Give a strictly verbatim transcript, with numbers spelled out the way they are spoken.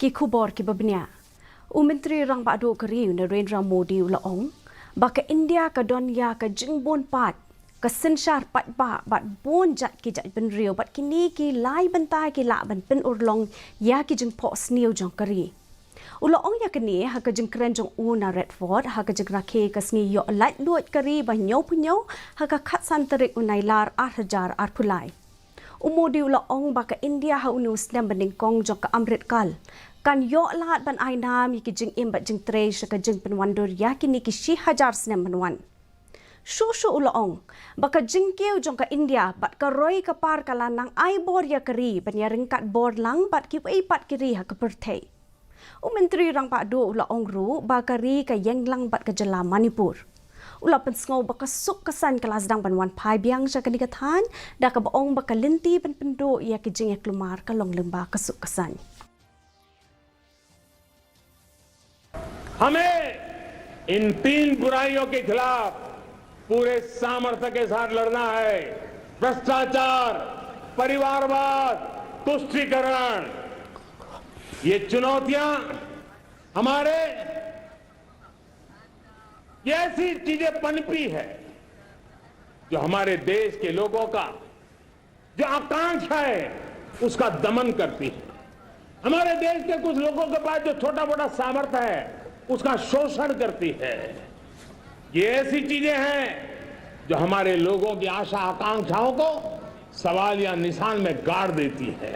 Ki khubor kiba bniah. U Myntri Rangbah Duh ka ri u Narendra Modi u la ong ba ka India ka don ïa ka jingbun pat, ka synshar paidbah bad bun jait ki jaitbynriew bad kine ki lai bynta ki lah ban pynurlong ïa ki jingphohsniew jong ka ri. U la ong ïa kane ha ka jingkren jong u na Red Fort ha ka jingrakhe ka sngi ïoh laitluid ka ri ba hynñiewphew hynñiew ha ka khatsan tarik u Nailar ar hajar arphew lai. U Modi u la ong ba ka India ha une u snem banyngkong jong ka Amrit Kal kan ïoh lad ban ai nam ïa ki jingim bad jingtrei sha ka jingpynwandur ïa kine ki shi hajar snem ban wan. Shuh shuh u la ong ba ka jingkiew jong ka India bad ka roi ka par ka la nang ai bor ïa ka ri ban ïaryngkat bor lang bad kiwei pat ki ri ha ka pyrthei. U Myntri Rangbah Duh u la ong ruh ba ka ri ka ïeng lang bad ka jylla Manipur. U la pynsngew ba ka suk ka saiñ ka la sdang ban wan phai biang sha kane ka thaiñ, da kaba ong ba ka lynti ban pynduh ïa ki jingïaklumar ka long lyngba ka suk ka saiñ. हमें इन तीन बुराइयों के खिलाफ पूरे सामर्थ्य के साथ लड़ना है। भ्रष्टाचार, परिवारवाद, तुष्टीकरण, ये चुनौतियां हमारे, ये ऐसी चीजें पनपी है जो हमारे देश के लोगों का जो आकांक्षा है, उसका दमन करती है। हमारे देश के कुछ लोगों के पास जो छोटा मोटा सामर्थ्य है, उसका शोषण करती है। ये ऐसी चीजें हैं जो हमारे लोगों की आशा आकांक्षाओं को सवालिया निशान में गाड़ देती है।